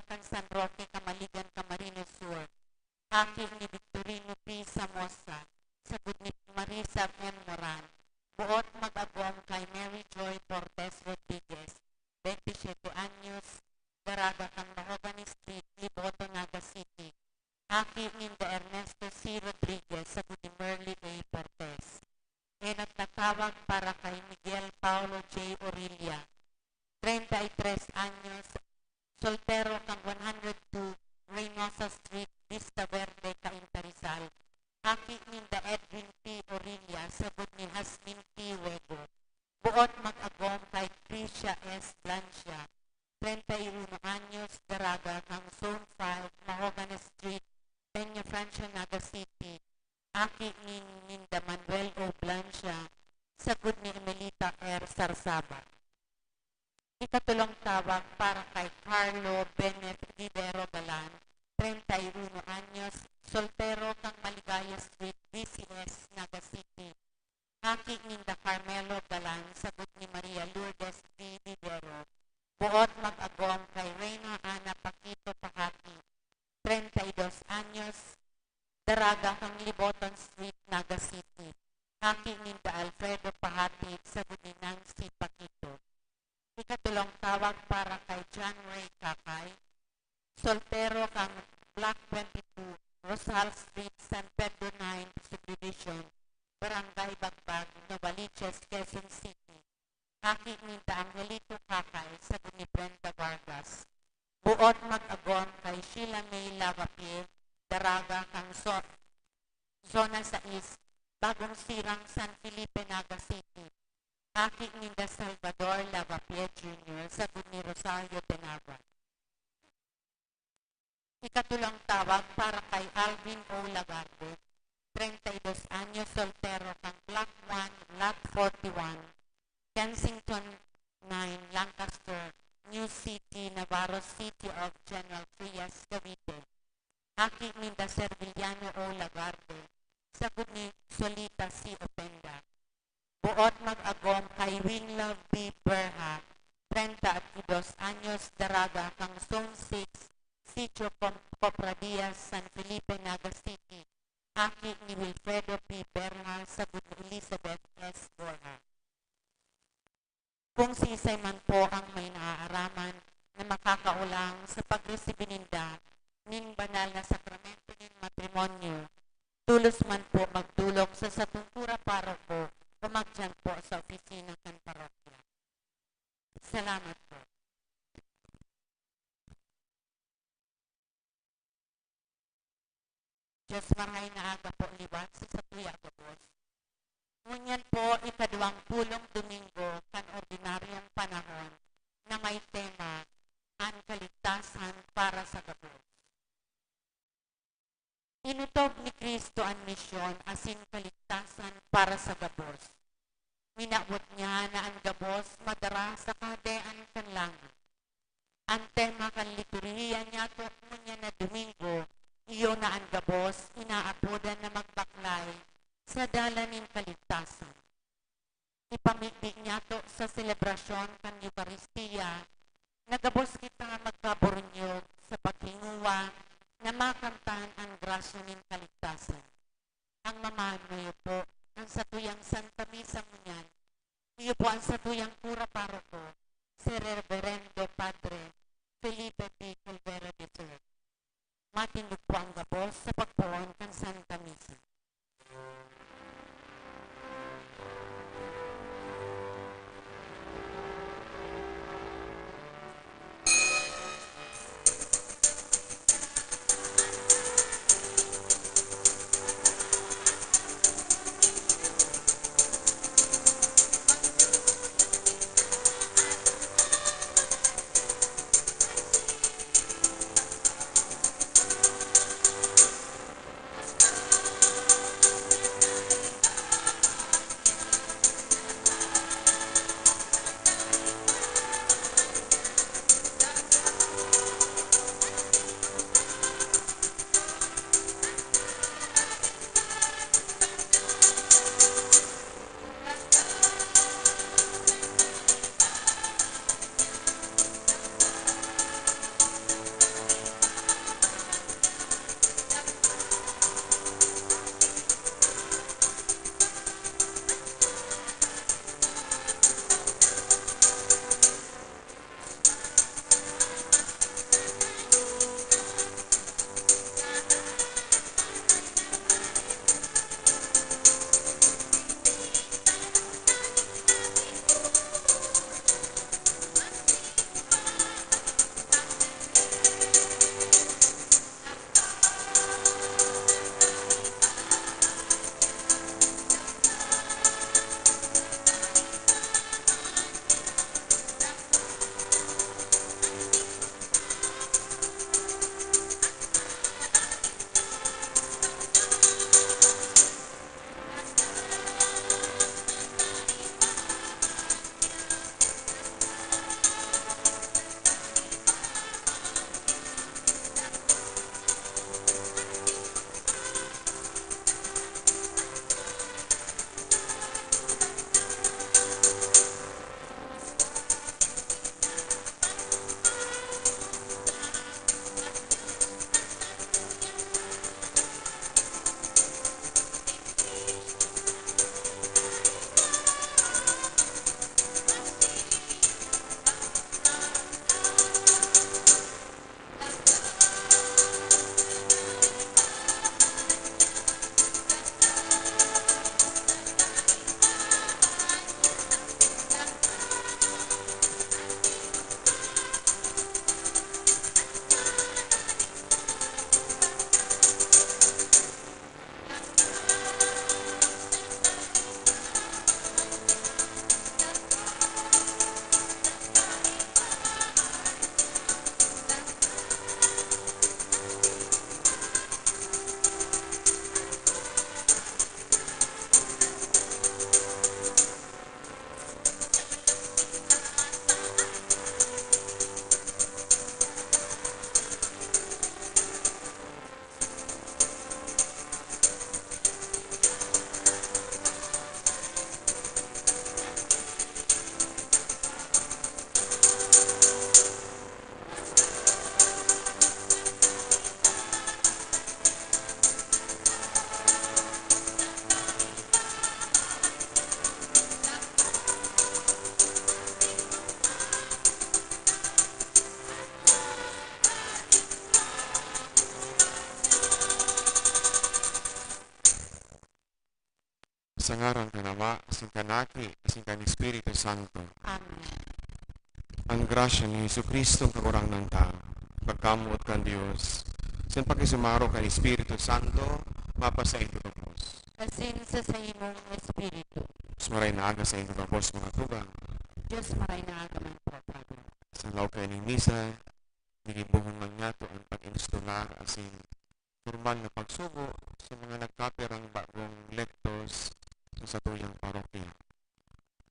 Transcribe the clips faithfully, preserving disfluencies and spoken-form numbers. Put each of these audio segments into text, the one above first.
kan San Roque, Camaligan, Camarines Sur, aki ni Victorino P. Samosa, sagkod ni Marisa M. Moran. Buot mag-agom kay Mary Joy Cortez Rodriguez, twenty-seven anyos, daraga kan Mahogany Street, Liboto, Naga City. Aki ninda Ernesto C. Rodriguez, sagkod ni Merly A. Cortez. Enot na tawag para kay Miguel Paulo J. Orilla, treinta y tres anyos, soltero, kan one hundred two Reynosa Street, Vista Verde, Cainta, Rizal. Aki ninda Edwin P. Orilla, sagkod ni Jasmine P. Wego. Buot mag-agom kay Tricia S. Blancia, treinta y uno anyos, daraga kan Zone five, Mahogany Street, Peña Francia, Naga City. Aki ni ninda Manuel O. Blancia, sagkod ni Emelita R. Sarsaba. Ikatulong tawag para kay Carlo Benef Vivero Galan, treinta y uno anyos, soltero, kan Maligaya Street, V C S, Naga City. Aki ninda Carmelo Galan, sagkod ni Maria Lourdes V. Vivero. Buot mag-agom kay Reina Ana Paquito Pahati, treinta y dos anyos, daraga kan Liboton Street, Naga City. Aki ninda Alfredo Pahati, sagkod ni Nancy Paquito. Ikatulong tawag para kay John Ray Kakay, soltero, kan Block twenty-two, Rosal Street, San Pedro ninth Subdivision, Barangay Bagbag, Novaliches, Quezon City. Aki ninda Angelito Kakay, sagkod ni Brenda Vargas. Buot mag-agom kay Sheila May Lavapié, daraga kan so-, Zona sais, Bagong Sirang, San Felipe, Naga City. Aki ninda Salvador Lavapié Junior, sagkod ni Rosario Benava. Ikatulong tawag para kay Alvin O. Lagarde, treinta y dos anyos, soltero, kan Block one, Lot forty-one, Kensington nine, Lancaster, New City, Navarro, City of General Trias, Cavite. Aki ninda Serviliano O. Lagarde, sagkod ni Solita C. Openda. Buot mag-agom kay Winlove B. Berha, treinta y dos anyos, daraga kan Zone six, Sitio Com-, Cofradias, San Felipe, Naga City. Aki ni Wilfredo P. Berha, sagkod ni Elizabeth S. Borja. Kung siisay man po ang may naaaraman na makakaolang sa pagresibi ninda nin banal na sakramento nin matrimonyo, tolos man po magdolok sa satong kura paroko o magdiyan po sa opisina kan parokya. Salamat po. Diyos, marahay na aga po liwat sa satuya gabos. Ngunyan po, ikaduwang pulong Domingo kan ordinaryong panahon na may tema, An Kaligtasan para sa Gabos. Inutob ni Cristo an misyon asin kaligtasan para sa gabos. Minawot niya na an gabos madara sa Kahadean kan langit. An tema kan liturhiya niyato ngunyan na Domingo, iyo na an gabos inaapodan na magbaklay sa dalan nin kaligtasan. Ipamibi niyato sa selebrasyon kan Eukaristia na gabos kita magkaburunyog sa paghingowa na makamtan an grasya nin kaligtasan. Ang mamahan niyo po an satuyang Santa Misa ngunyan, iyo po an satuyang kura paroko, si Reverendo Padre Felipe P. Culvera the third. Matindog po ang gabos sa pagpoon kan Santa Misa. Sa ngaran kan Ama, asin kan Aki, asin kan Espiritu Santo. Amen. Ang grasya ni Jesu-Cristo, ang Kagurangnan ta, pagkamoot kan Dios, asin pakisumaro kan Espiritu Santo, mapasaindo gabos. Asin sa saimong espiritu. Dios maray na aga saindo gabos, mga tugang. Dios maray na aga man po, Padre. Sa laog kaining misa, ginibohon man niyato an pag-instolar asin pormal na pagsugo sa mga nagkapirang bagong lectos sa satuyang parokya.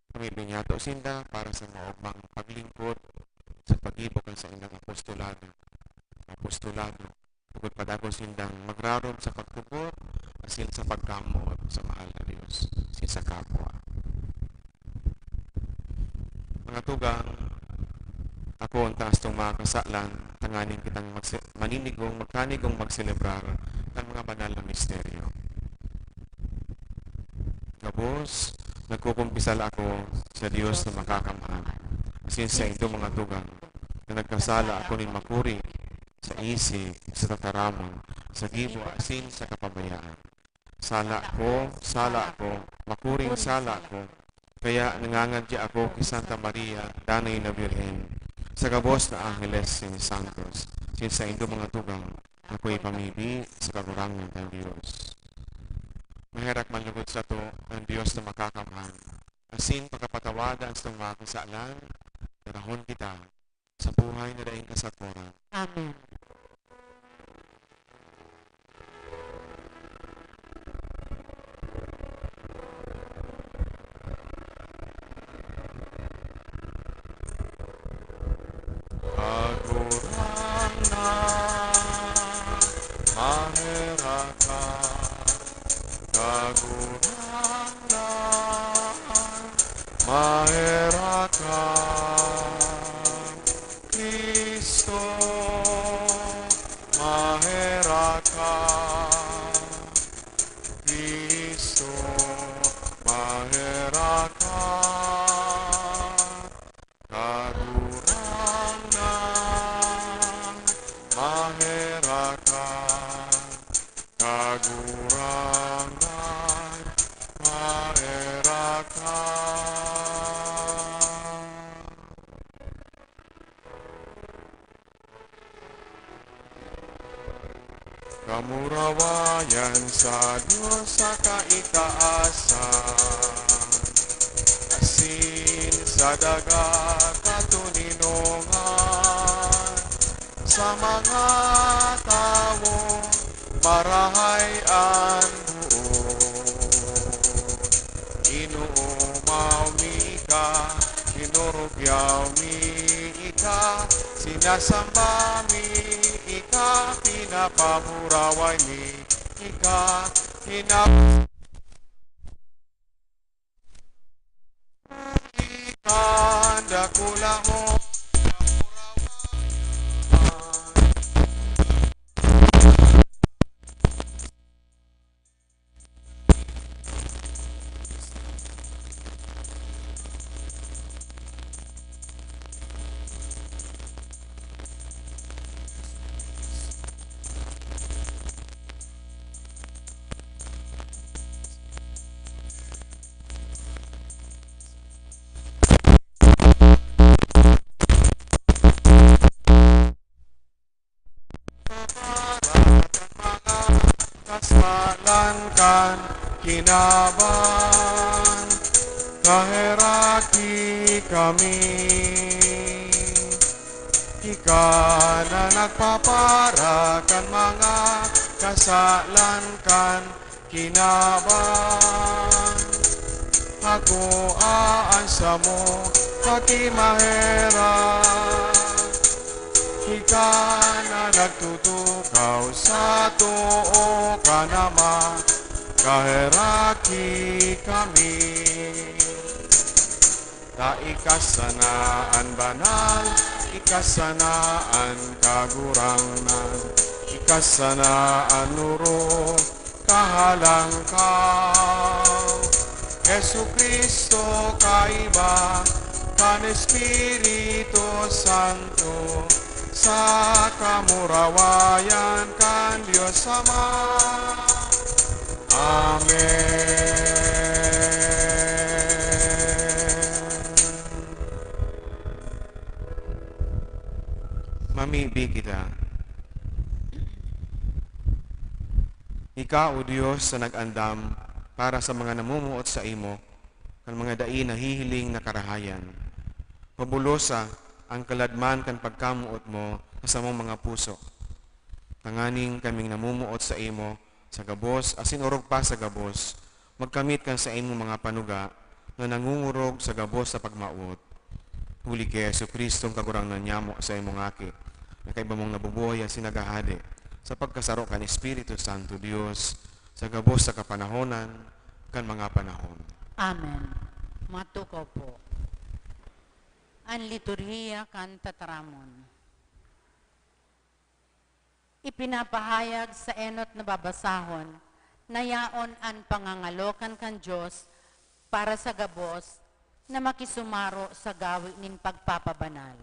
Pamibi niyato sinda para sa maogmang paglingkod sa paggibo kan saindang apostolado, apostolado, bukod pa dagon sindang magrarom sa pagtubod asin sa pagkamoot sa mahal na Dios asin sa kapwa. Mga tugang, ako ang taas tong mga kasalan, tanganing kitang magse-, maninigong, magkanigong magselebrar kan mga banal na misteryo. Gabos, nagkukumpisal ako sa Dios na Makakamhan, asin saindo, mga tugang, na nagkasala ako nin makuri, sa isip, sa tataramon, sa gibo, asin sa kapabayaan. Sala ko, sala ko, makuring sala ko. Kaya nangangadya ako ki Santa Maria, Danay na Birhen, sa gabos na angheles asin santos, asin saindo, mga tugang, akoy pamibi sa Kagurangnan kan Dios. Maherak man lugod sato an Dios na Makakamhan, asin pakapatawadan satong mga kasalan, darahon kita sa buhay na daing kasagkoran. Amen. Kagurangnan, maherak ka. Kagurangnan, maherak ka. Cristo, maherak ka. Cristo, maherak ka. Kagurangnan, maherak ka. Kagurangnan, maherak ka. Kamurawayan sa Dios sa kaitaasan, asin sa daga katoninongan, sa mga tawong marahay an boot. Inoomaw mi ka, inurugyaw mi ika, sinasamba mi ika, pinapamuraway mi ika, hinap-, ika, dakula mo, kamurawayan. Para kan mga kasalan kan kinaban, kaheraki kami. Ika na nagpapara kan mga kasalan kan kinaban. Hakoa an samo pakimaherak. Ika na nagtutukaw sa too kan Ama, kaheraki kami. Ta ika sana an banal, ika sana an kagurangnan, ika sana an orog, kahalangkaw. Jesu-Cristo, kaiba kan Espiritu Santo, sa kamurawayan kan Dios Ama. Amen. Mamibi kita. Ika, O Dios, sa nag-andam para sa mga namumuot saimo kan mga dai nahihiling na karahayan. Pabulosa ang kaladman kan pagkamoot mo sa samong mga puso. Tanganing kaming namumuot saimo sa gabos asin orog pa sa gabos, magkamit kan saimong mga panuga na nangungurog sa gabos na pagmawot. Huli ki Jesu-Cristo, an Kagurangnan nyamo, saimong Aki, na kaiba mong nabubuhay asin naghahade sa pagkasaro kan Espiritu Santo, Dios, sa gabos sa kapanahonan kan mga panahon. Amen. Matukaw po. An liturhiya kan tataramon. Ipinapahayag sa enot na babasahon na yaon an pangangalokan kan Dios para sa gabos na makisumaro sa gawe nin pagpapabanal.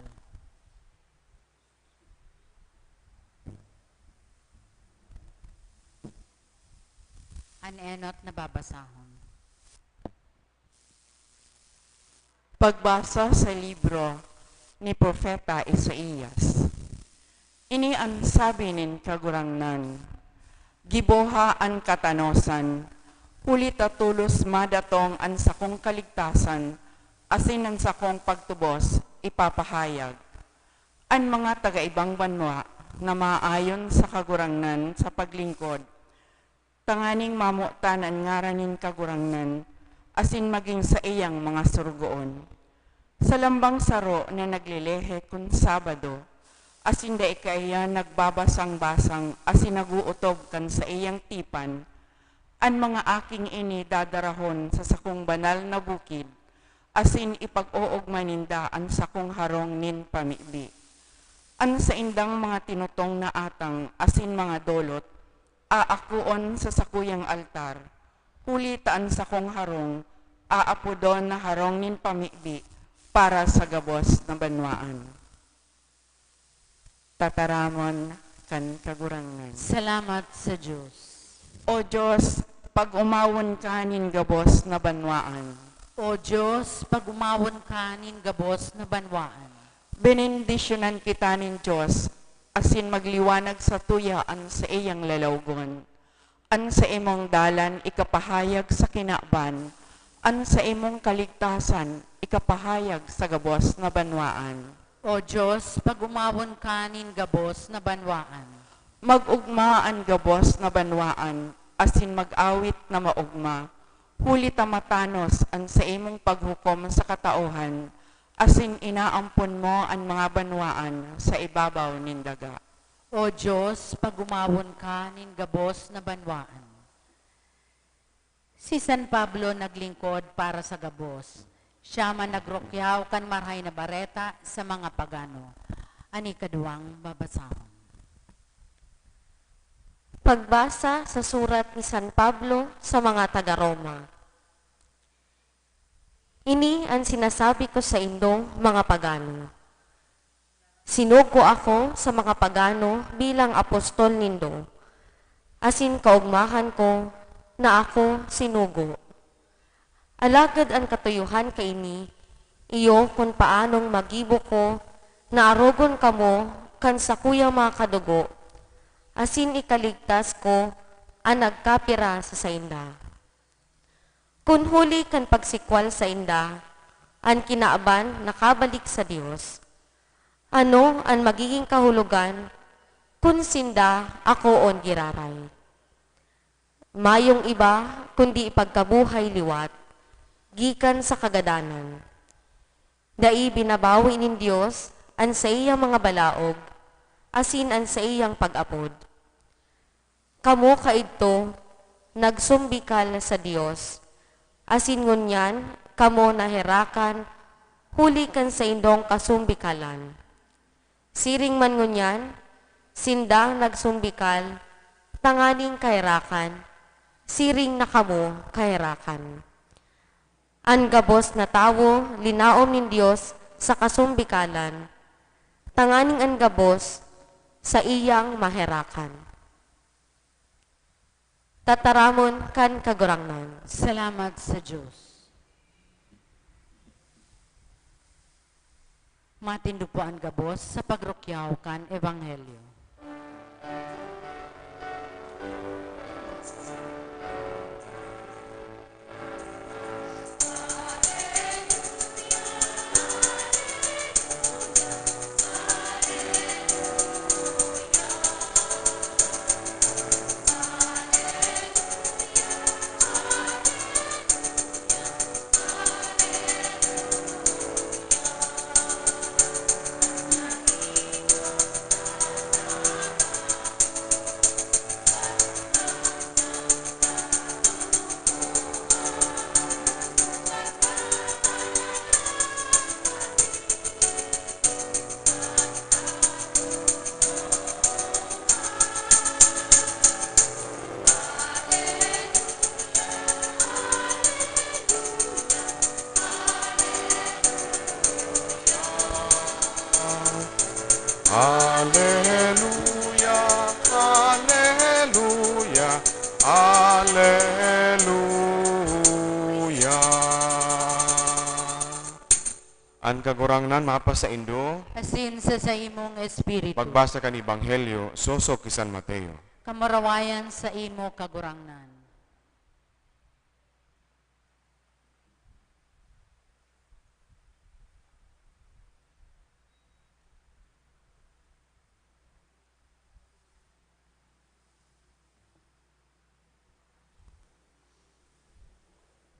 An enot na babasahon. Pagbasa sa libro ni Propeta Isaias. Ini an sabi nin Kagurangnan, "Giboha an katanosan, huli ta tolos madatong an sakong kaligtasan asin an sakong pagtubos ipapahayag. An mga taga-ibang banwa na maayon sa Kagurangnan sa paglingkod, tanganing mamotan an ngaran nin Kagurangnan asin magin saiyang mga sorogoon. Sa lambang saro na naglelehe kun Sabado, asin dai kaiyan nagbabasang-basang asin nag-ootob kan saiyang tipan, an mga aking ini dadarahon sa sakong banal na bukid, asin ipag-oogma ninda an sakong harong nin pamibi. An saindang mga tinutong na atang asin mga dolot, aakoon sa sakuyang altar, huli ta an sakong harong aapodon na harong nin pamibi para sa gabos na banwaan." Tataramon kan Kagurangnan. Salamat sa Dios. O Dios, pag-omawon ka nin gabos na banwaan. O Dios, pag-omawon ka nin gabos na banwaan. Benendisyonan kita nin Dios, asin magliwanag satuya an saiyang lalawgon. An saimong dalan ikapahayag sa kinaban, an saimong kaligtasan ikapahayag sa gabos na banwaan. O Dios, pag-omawon ka nin gabos na banwaan. Mag-ogma an gabos na banwaan, asin mag-awit na maogma, huli ta matanos an saimong paghukom sa katauhan, asin inaampon mo an mga banwaan sa ibabaw nin daga. O Dios, pag-omawon ka nin gabos na banwaan. Si San Pablo naglingkod para sa gabos. Siya man nagrukyaw kan Marahay na Bareta sa mga pagano. An ikaduwang babasahon. Pagbasa sa surat ni San Pablo sa mga taga Roma. Ini an sinasabi ko saindo, mga pagano. Sinugo ako sa mga pagano bilang apostol nindo, asin kaogmahan ko na ako sinugo. Alagad an katuyohan kaini, iyo kun paanong magibo ko na arogon kamo kan sakuyang mga kadugo, asin ikaligtas ko an nagkapira sa sainda. Kun huli kan pagsikwal sainda, an kinaban nakabalik sa Dios, ano an magigin kahulogan kun sinda akoon giraray? Mayong iba kundi pagkabuhay liwat gikan sa kagadanan. Dai binabawi nin Dios an saiyang mga balaog asin an saiyang pag-apod. Kamo kaidto nagsumbikal sa Dios, asin ngunyan kamo naherakan huli kan saindong kasumbikalan. Siring man ngunyan, sinda nagsumbikal tanganing kaherakan, siring na kamo kaherakan. An gabos na tawo linaom nin Dios sa kasumbikalan, tanganing an gabos saiyang maherakan. Tataramon kan Kagurangnan. Salamat sa Diyos. Matindog po an gabos sa pagrukyaw kan Ebanghelyo. Aleluya, aleluya, aleluya. An Kagurangnan mapasaindo. Asin sa saimong espiritu. Pagbasa kan Ebanghelyo sosog ki San Mateo. Kamurawayan sa imo, Kagurangnan.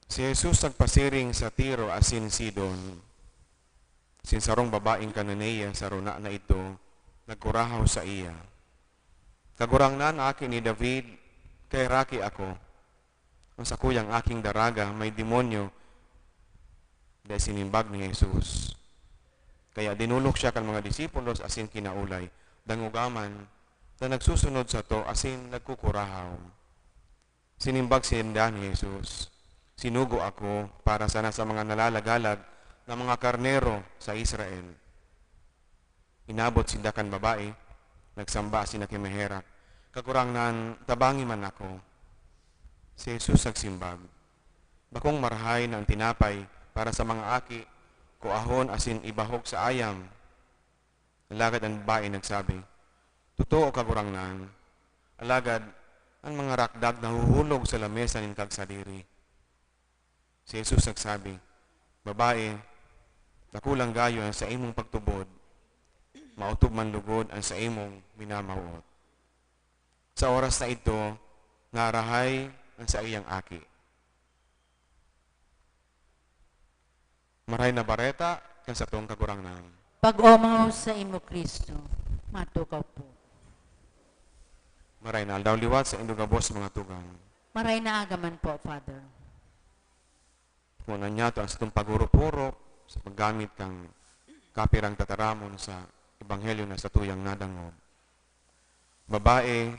Si Jesus nagpasiring sa Tiro asin Sidon. Sin sarong babaeng Cananea sa rona na idto, nagkurahaw saiya, "Kagurangnan, Aki ni David, kaheraki ako. An sakuyang aking daraga may demonyo." Dai sinimbag ni Jesus. Kaya dinolok siya kan mga disipulos asin kinaulay, dangoga man, na nagsusunod sato asin nagkukurahaw. Sinimbag sinda ni Jesus, "Sinugo ako para sana sa mga nalalagalag na mga karnero sa Israel." Inabot sinda kan babae, nagsamba asin nakimaherak, "Kagurangnan, tabangi man ako." Si Jesus nagsimbag, "Bakong marahay na an tinapay para sa mga aki kuahon asin ibahog sa ayam?" Alagad an babae nagsabi, "Totoo, Kagurangnan, alagad an mga rakdag nahuhulog sa lamesa nin kagsadiri." Si Jesus nagsabi, "Babae, dakulang gayo an saimong pagtubod, maotob man lugod an saimong minamawot." Sa oras na idto, narahay an saiyang aki. Marahay na Bareta kan satong Kagurangnan. Pag-omaw sa imo, Kristo. Matukaw po. Marahay na aldaw liwat sa indo gabos, mga tugang. Marahay na aga man po, Father. Kung ano niya to, ang satong pagurupurok sa paggamit kang kapirang tataramon sa Ebanghelyo na satuyang nadangog. Babae,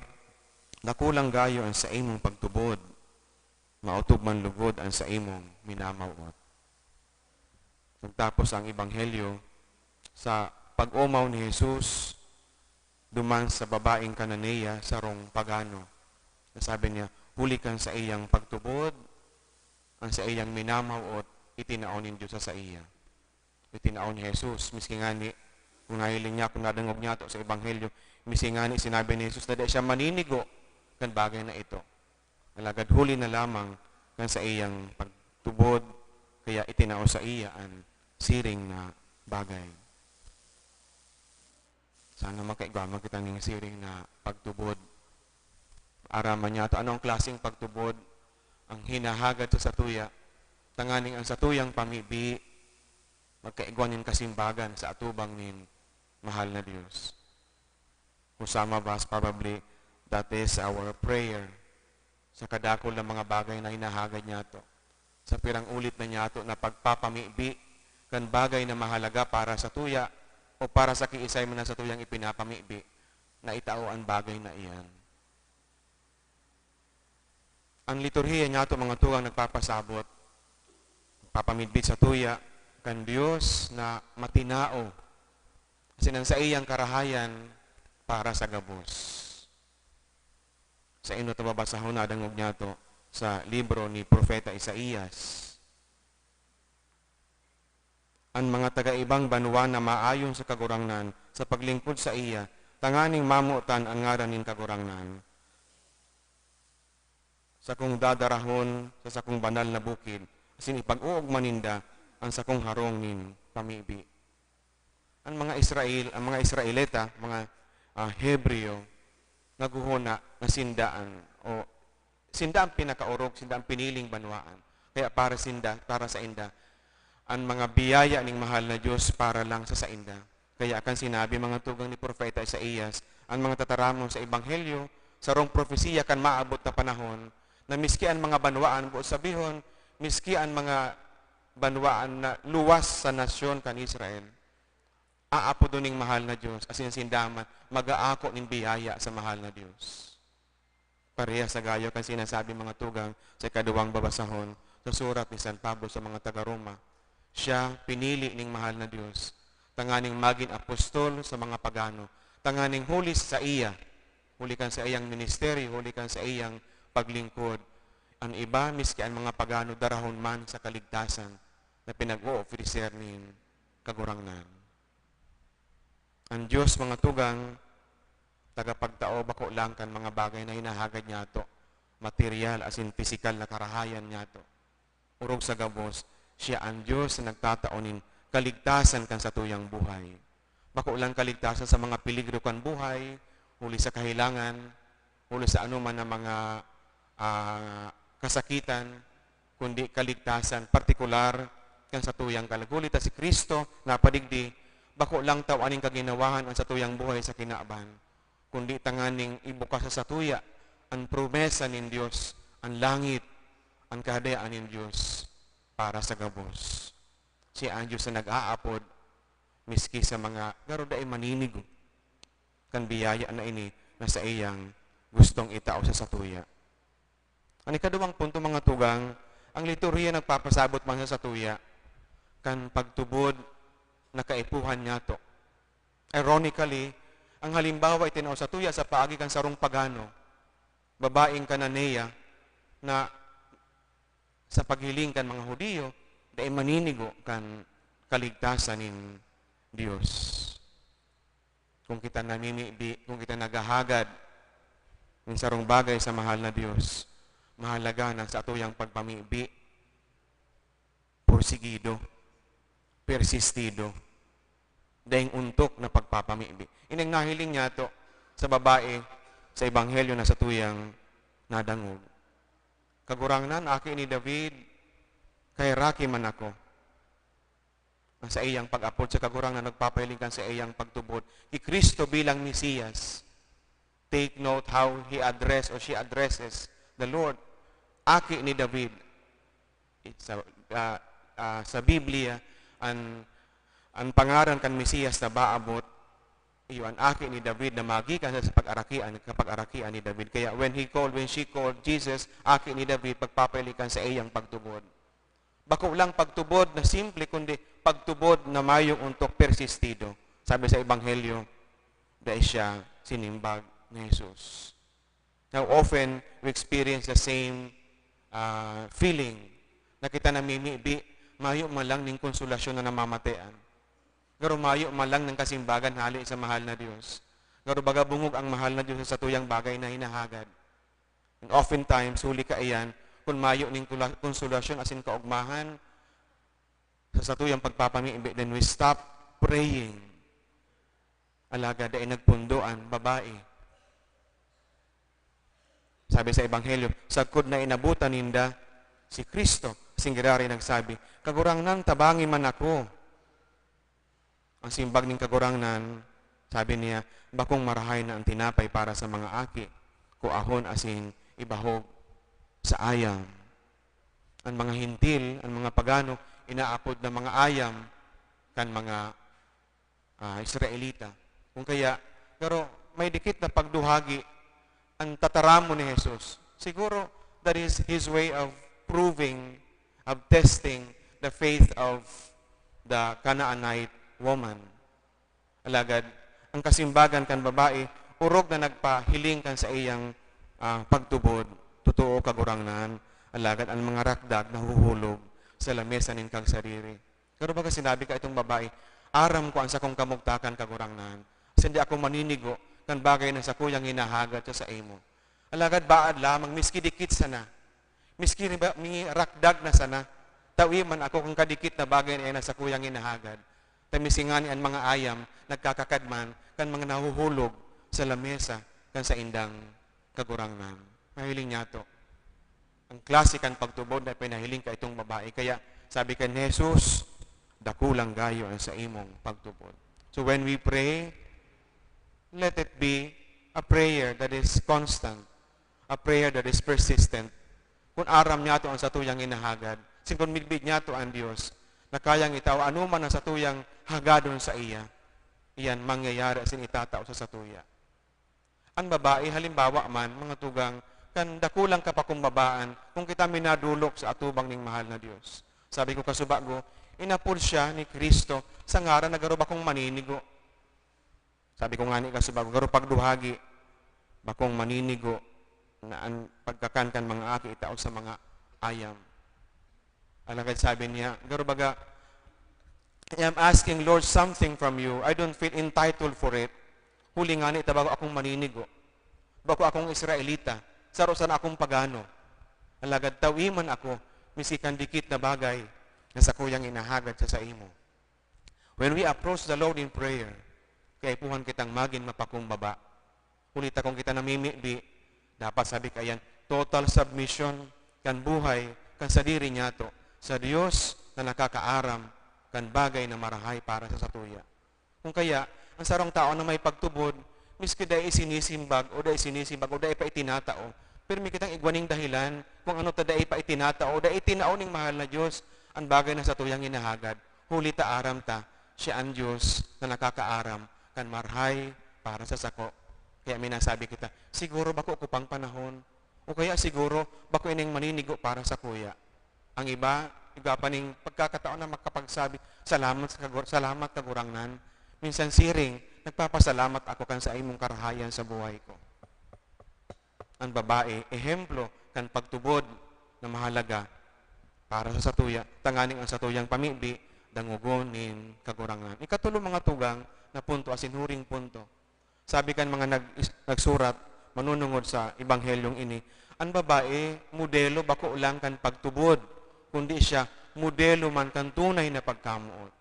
dakulang gayo ang saimong pagtubod, maotob man lugod ang saimong minamawot. Nagtapos ang ebanghelyo sa pag-omaw ni Jesus duman sa babaeng Cananea, sarong pagano. Nasabi niya, huli kan saiyang pagtubod, ang saiyang minamawot, itinao nin Dios sa saiya. Itinao ni Jesus. Miski ngani, kung nahiling niya, kung nadangog niya to sa Ebanghelyo, miski ngani sinabi ni Jesus na dai siya maninigo kan bagay na ito. Alagad huli na lamang kan saiyang pagtubod, kaya itinao saiya an siring na bagay. Sana makaigwa man kita ning siring na pagtubod. Aram man niya to, anong klaseng pagtubod ang hinahagad sa satuya, tanganing ang satuyang pamibi magkaigwa nin kasimbagan sa atubang nin mahal na Dios. Kung sa mabas, probably, that is our prayer. Sa kadakul na mga bagay na hinahagad niyato, sa pirang ulit na niyato na pagpapamibi kan bagay na mahalaga para sa tuya o para sa kiisay man na sa tuyang ipinapamibi, na itao an bagay na iyan. Ang liturhiya niyato, mga tugang, nagpapasabot, nagpapamidbit sa tuya kan Dios na matinao, asin ang saiyang karahayan para sa gabos. Taino ta babasahon na dangog niyato sa libro ni Propeta Isaias. An mga taga-ibang banwa na maayon sa Kagurangnan sa paglingkod saiya, tanganing mamotan an ngaran nin Kagurangnan. Sakong dadarahon sa sakong banal na bukid, asin ipag-oogma ninda an sakong harong nin pamibi. An mga Israel, ang mga Israelita, mga, ah, Hebreo, naghohona na sinda an, o sinda an pinakaorog, sinda an piniling banwaan. Kaya para sinda, para sainda, an mga biyaya ning mahal na Dios para lang sa sainda. Kaya kan sinabi, mga tugang, ni Propeta Isaias, an mga tataramon sa Ebanghelyo, sarong propesiya kan maabot na panahon, na miski an mga banwaan, boot sabihon, miski an mga banwaan na luwas sa nasyon kan Israel, aapodon ning mahal na Dios, asin sinda man mag-aako nin biyaya sa mahal na Dios. Parehas sa gayo kan sinasabi, mga tugang, sa ikaduwang babasahon sa surat ni San Pablo sa mga taga-Roma. Siya pinili ning mahal na Dios tanganing magin apostol sa mga pagano, tanganing huli sa iya, huli kan sa iyang ministeryo, huli kan sa iyang paglingkod, an iba, miski an mga pagano, darahon man sa kaligtasan na pinag-oofreser nin Kagurangnan. An Dios, mga tugang, tagapagtao bako lang kan mga bagay na hinahagad niyato, material asin pisikal na karahayan niyato. Orog sa gabos, siya an Dios na nagtatao nin kaligtasan kan satuyang buhay. Bako lang kaligtasan sa mga peligro kan buhay, huli sa kahilangan, huli sa anoman na mga, ah, kasakitan, kundi kaligtasan partikular kan satuyang kalag. Huli ta si Cristo napadigdi, bako lang tawan nin kaginawahan an satuyang buhay sa kinaban, kundi tanganing ibukas sa satuya an promesa nin Dios, an langit, an Kahadean nin Dios para sa gabos. Siya an Dios na nag-aapod miski sa mga garo dai maninigo kan biyaya na ini na saiyang gustong itao sa satuya. An ikaduwang punto, mga tugang, ang liturhiya nagpapasabot man sa satuya kan pagtubod na kaipuhan niyato. Ironically, ang halimbawa itinao satuya sa paagi kan sarong pagano, babaeng Cananea, na sa paghiling kan mga Judio, dai maninigo kan kaligtasan nin Dios. Kung kita namimibi, kung kita naghahagad nin sarong bagay sa mahal na Dios, mahalaga na satuyang pagpamibi, porsigido, persistido, daing ontok na pagpapamibi. Ining nahiling niyato sa babae sa Ebanghelyo na satuyang nadangog. "Kagurangnan, Aki ni David, kaheraki man ako." Ang saiyang pag-apod sa Kagurangnan nagpapahiling kan saiyang pagtubod ki Cristo bilang Mesiyas. Take note how he address or she addresses the Lord. "Aki ni David." Sa, ah, ah, sa Biblia, an, an pangaran kan Mesiyas na baabot, iyo an Aki ni David na magikan sa pag-arakian, kapag-arakian ni David. Kaya when he called, when she called Jesus, "Aki ni David," pagpapahiling kan saiyang pagtubod. Bako lang pagtubod na simple, kundi pagtubod na mayong ontok, persistido. Sabi sa Ebanghelyo, dai siya sinimbag ni Jesus. Now, often, we experience the same, ah, feeling na kita namimibi, mayo man lang ning konsolasyon na namamatean. Garo mayo man lang ning kasimbagan hale sa mahal na Dios. Garo baga bungog ang mahal na Dios sa satuyang bagay na hinahagad. And oftentimes, huli kaiyan, kun mayo ning kula-, konsolasyon asin kaogmahan sa satuyang pagpapamibi, then we stop praying. Alagad dai nagpundo an babae. Sabi sa Ebanghelyo, sagkod na inabotan ninda si Cristo, asin giraray nagsabi, "Kagurangnan, tabangi man ako." An simbag nin Kagurangnan, sabi niya, "Bakong marahay na an tinapay para sa mga aki, kuahon asin ibahog sa ayam." An mga Hentil, an mga pagano, inaapod na mga ayam kan mga, ah, Israelita. Kung kaya, pero may dikit na pagduhagi an tataramon ni Jesus. Siguro, that is his way of proving, of testing the faith of the Canaanite woman. Alagad, ang kasimbagan kan babae, orog na nagpahiling kan saiyang ah, pagtubod. Totoo, Kagurangnan, alagad an mga rakdag nahuhulog sa lamesa nin kagsadiri. Garo baga sinabi kaitong babae, "Aram ko an sakong kamugtakan, Kagurangnan, asin di ako maninigo kan bagay na sakuyang hinahagad sa saimo. Alagad baad lamang, miski dikit sana, miski riba-, mi-, rakdag na sana, tawi man ako kan kadikit na bagay na iyan na sakuyang hinahagad, ta miski ngani an mga ayam nagkakakadman kan mga nahuhulog sa lamesa kan saindang Kagurangnan." Mahiling niyato. Ang klase kan pagtubod na pinahiling kaitong babae. Kaya sabi kan Jesus, "Dakulang gayo ang saimong pagtubod." So when we pray, let it be a prayer that is constant, a prayer that is persistent. Kun aram niyato an satuyang hinahagad, asin kun midbid niyato an Dios, na kayang itao anoman an satuyang hagadon saiya, iyan mangyayari asin itatao sa satuya. An babae, halimbawa man, mga tugang, kan dakulang kapakumbabaan kun kita minadolok sa atubang ning mahal na Dios. Sabi ko kasubago, inapod siya ni Cristo sa ngaran na garo bakong maninigo. Sabi ko ngani kasubago, garo pagduhagi, bakong maninigo na an pagkakan kan mga aki itao sa mga ayam. Alagad sabi niya, garo baga, "I am asking, Lord, something from you. I don't feel entitled for it. Huli ngani ta bako akong maninigo. Bako akong Israelita. Saro sana akong pagano. Alagad tawi man ako, miski kan dikit na bagay na sakuyang inahagad sa saimo." When we approach the Lord in prayer, kaipuhan kitang magin mapakumbaba. Huli ta kun kita namimibi, dapat sabi kaiyan, total submission kan buhay, kan sadiri niyato, sa Dios na nakakaaram kan bagay na marahay para sa satuya. Kun kaya, ang sarong tawo na may pagtubod, miski dai isinisimbag o dai isinisimbag o dai pa itinatao, pirmi kitang igwa ning dahilan kun ano ta dai pa itinatao o dai itinao ning mahal na Dios an bagay na satuyang hinahagad. Huli ta aram ta, siya an Dios na nakakaaram kan marahay para sa sako. Kaya minasabi kita, "Siguro bako ko pang panahon." O kaya, "Siguro bako ining maninigo para sakuya." Ang iba, igwa pa ning pagkakataon na makapagsabi, "Salamat sa kagur-, salamat, Kagurangnan. Minsan siring, nagpapasalamat ako kan saimong karahayan sa buhay ko." An babae, ehemplo kan pagtubod na mahalaga para sa satuya, tanganing ang satuyang pamibi, dangogon nin Kagurangnan. Ikatulo, mga tugang, na punto, asin huring punto. Sabi kan mga nag-, is-, nagsurat, manunungod sa Ebanghelyong ini, an babae, modelo bako lang kan pagtubod, kundi siya, modelo man kan tunay na pagkamoot.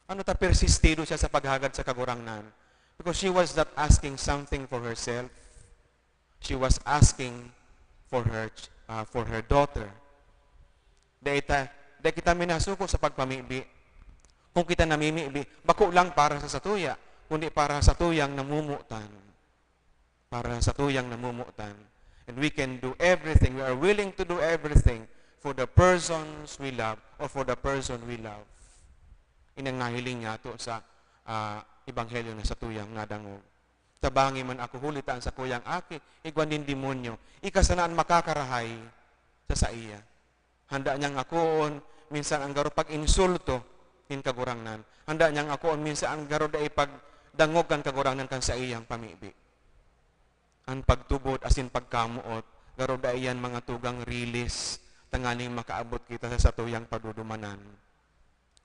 Ano ta, persistido siya sa paghagad sa Kagurangnan? Because she was not asking something for herself. She was asking for her ch-, ah, for her daughter. Dai ta, dai kita minasuko sa pagpamibi. Kung kita namimibi, bako lang para sa satuya, kundi para sa satuyang namumutan. Para sa satuyang namumutan. And we can do everything. We are willing to do everything for the persons we love or for the person we love. Ini an nahiling niyato sa, ah, ebanghelyo na satuyang nadangog. "Tabangi man ako, huli ta an sakuyang aki igwa nin demonyo. Ika sana an makakarahay sa saiya." Handa niyang akoon minsan an garo pag-insulto nin Kagurangnan. Handa niyang akoon minsan an garo dai pagdangog kan Kagurangnan kan saiyang pamibi. An pagtubod asin pagkamoot, garo dai yan mga tugang rilis, tanganing makaabot kita sa satuyang padudumanan.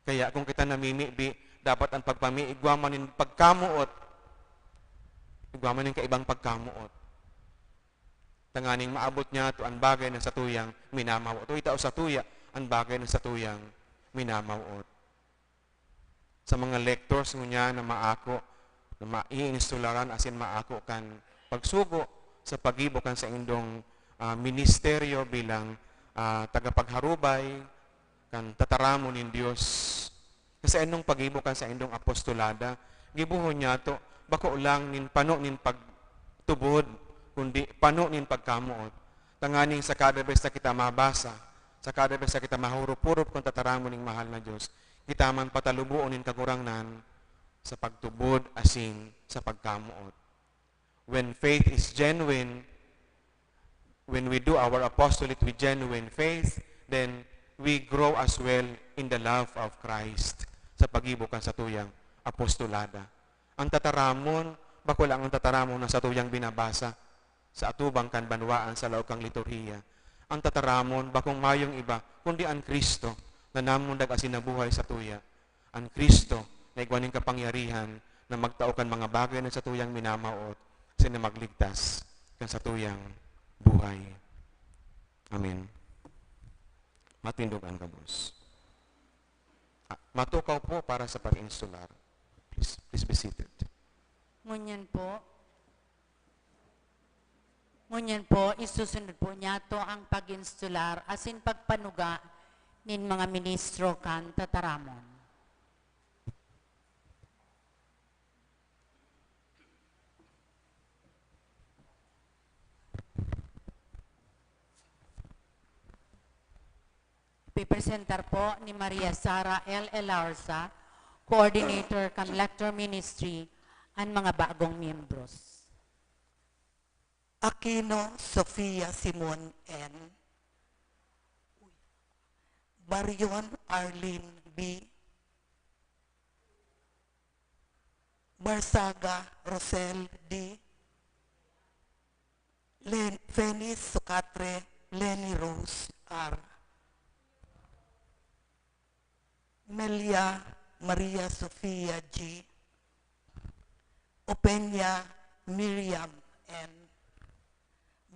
Kaya kung kita namimibi, dapat an pagpami-, igwa man nin pagkamoot, igwa man nin kaibang pagkamoot. Tanganing maabot niyato an bagay na satuyang minamawot. O itao satuya an bagay na satuyang minamawot. Sa mga lectors ngunyan na maako, na ma-, iinstularan asin maako kan pagsugo sa paggibo kan saindong, ah, ministeryo bilang, ah, tagapagharubay, kan tataramon nin Dios. Sa saindong paggibo kan saindong apostolada, gibohon niyato, bako lang nin pano nin pagtubod, kundi pano nin pagkamoot. Tanganing sa kada bes na kita mabasa, sa kada bes na kita mahurop-hurop kan tataramon ning mahal na Dios, kita man pataluboon nin Kagurangnan sa pagtubod asin sa pagkamoot. When faith is genuine, when we do our apostolate with genuine faith, then we grow as well in the love of Christ sa paggibo kan satuyang apostolada. Ang tataramon, bako lang ang tataramon na satuyang binabasa. sa atubang kan banwaan sa laog kan liturhiya. Ang tataramon, bakong mayong iba, kundi an Cristo na namundag asin nabuhay sa tuya. An Cristo na igwa nin kapangyarihan na magtao kan mga bagay na satuyang minamawot, asin na magligtas kan satuyang buhay. Amen. Matindog an gabos. Ah, matukaw po para sa pag-insular. Please, please be seated. Ngunyan po, ngunyan po, isusunod po niyato ang pag-insular asin pagpanuga nin mga ministro kan tataramon. Pipresentar po ni Maria Sara L. Elarza, Coordinator kan Lector Ministry, an mga bagong miyembros. Aquino Sofia Simon N. Barion Arlene B. Barsaga Rosel D. Len-, Fenis Socatre, Leni Rose R. Melia Maria Sofia G. Openia Miriam N.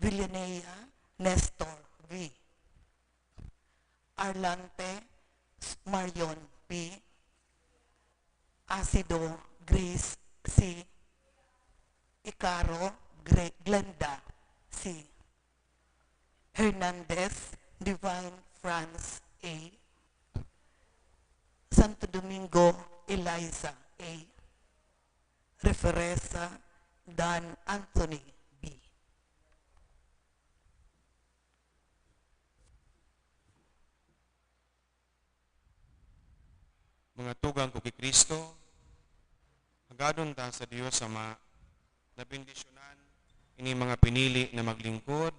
Villanea Nestor V. Arlante Marion P. Asido Grace C. Icaro Gre-, Glenda C. Hernandez Divine Franz A. Santo Domingo Eliza A. Referesa Dan Anthony B. Mga tugang ko ki Cristo, hagadon ta sa Dios Ama na bendisyonan ini mga pinili na maglingkod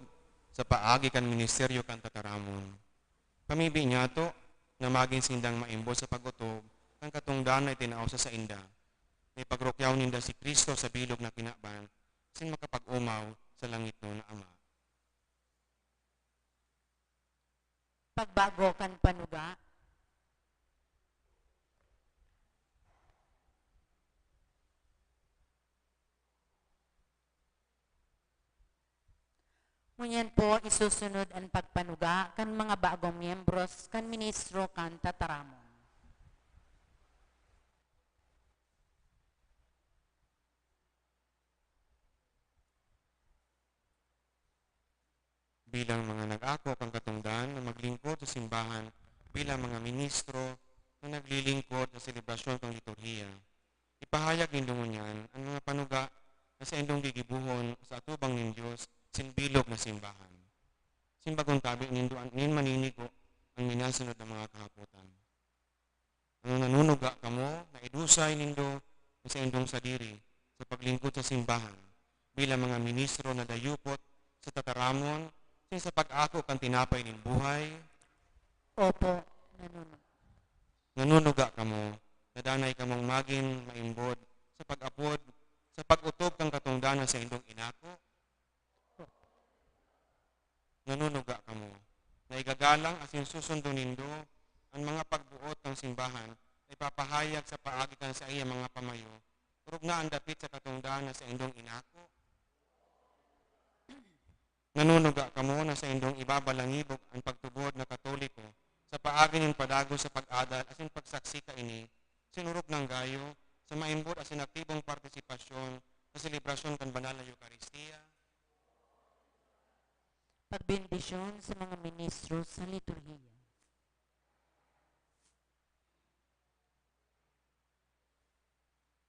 sa paagi kan ministeryo kan tataramon. Pamibi niyato na magin sindang maimbod sa pag-otob kan katongdan na itinao sa sainda, na ipagrukyaw ninda si Cristo sa bilog na kinaban, asin makapag-omaw sa langitnon na Ama. Pagbago kan panuga. Ngunyan po, isusunod an pagpanuga kan mga bagong miyembros kan ministro kan tataramon. Bilang mga nag-ako kan katongdan na maglingkod sa simbahan bilang mga ministro na naglilingkod sa selebrasyon kan liturhiya, ipahayag nindo ngunyan an mga panuga na saindong gigibohon sa atubang nin Dios asin bilog na simbahan. Asin bagong tabi nindo an, nin maninigo an minasunod na mga kahapotan. Ano, nanunuga kamo na idusay nindo an saindong sadiri sa paglingkod sa simbahan bilang mga ministro na dayupot sa tataramon asin sa pag-ako kan tinapay nin buhay? Opo, nanunuga. Nanunuga kamo na danay kamong magin maimbod sa pag-apod, sa pag-otob kan katongdan na saindong inako? Nanunuga kamo na igagalang asin susundon nindo an mga pagboot kan simbahan na ipapahayag sa paagi kan saiyang mga pamayo, orog na an dapit sa katongdan na saindong inako? Nanunuga kamo na saindong ibabalangibog an pagtubod na Katoliko sa paagi nin padagos sa pag-adal asin pagsaksi kaini, asin orog nang gayo sa maimbod asin aktibong partisipasyon sa selebrasyon kan Banal na Eukaristia? Pagbendisyon sa mga ministro sa liturhiya.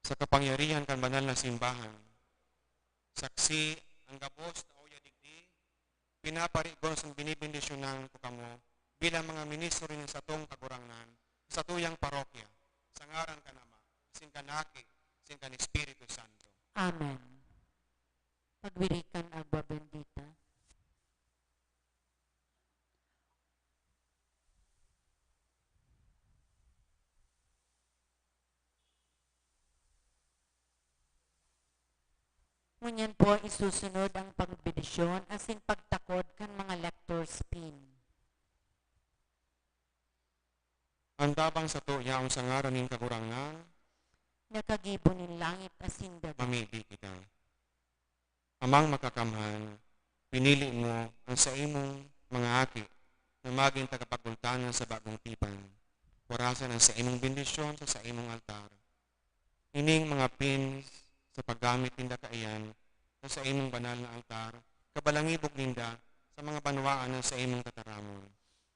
Sa kapangyarihan kan banal na simbahan, saksi, an gabos na uya digdi, pinaparigon asin binibendisyonan ko kamo bilang mga ministro nin satong Kagurangnan sa satuyang parokya, sa ngaran kan Ama, asin kan Aki, asin kan Espiritu Santo. Amen. Pagwirikan, Agua Bendita. Ngunyan po, isusunod ang pagbendisyon asin pagtakod kan mga lector's pin. An tabang sato yaon sa ngaran nin Kagurangnan. Nakagibo nin langit asin daga. Mamibi kita. Amang Makakamhan, pinili mo an saimong mga aki na magin tagapagultanan sa bagong tipan. Warasan an saimong bendisyon sa saimong altar. Ining mga pins sa paggamit ninda kaiyan sa saimong banal na altar, kabalangibog ninda sa mga banwaan na saimong tataramon.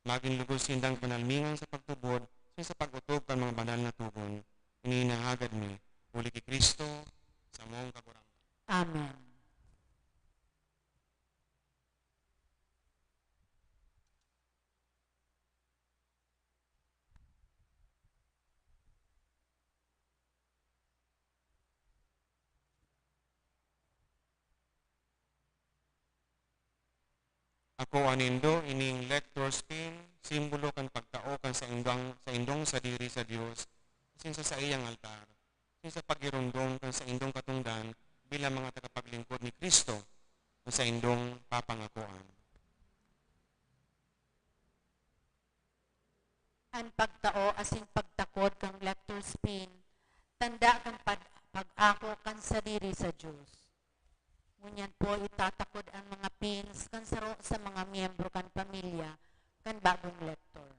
Magin lugod sindang panalmingan sa pagtubod asin sa pag-otob kan mga banal na togon. Ini inahagad mi, huli ki Cristo, samong Kagurangnan. Amen. Akoa nindo ining lector's pin, simbolo kan pagtao kan saindang, saindong sadiri sa Dios, asin sa saiyang altar, asin sa paghiromdom kan saindong katongdan bilang mga tagapaglingkod ni Cristo na saindong papangakoan. An pagtao asin pagtakod kan lector's pin, tanda kan pag-, pag-ako kan sadiri sa Dios. Ngunyan po, itatakod an mga pins kan saro sa mga miyembro kan pamilya kan bagong lector. Sa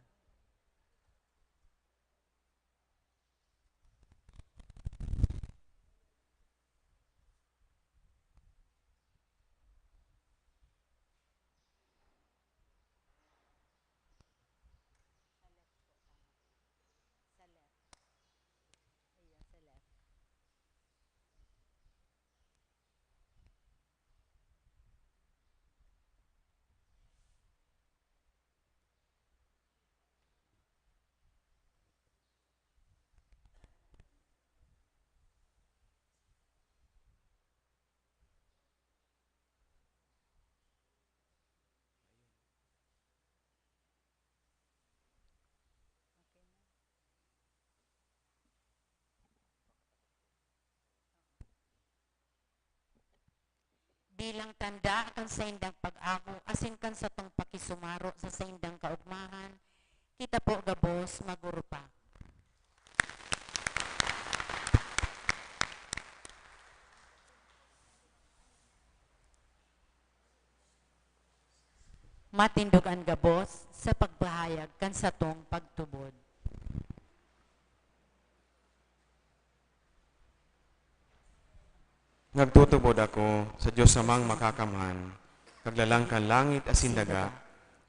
left. Ayun, sa left. Bilang tanda kan saindang pag-ako asin kan satong pakisumaro sa saindang kaogmahan, kita po gabos mag-urupa. Matindog an gabos sa pagpahayag kan satong pagtubod. Nagtutubod ako sa Dios Amang Makakamhan, Kaglalang kan langit asin daga,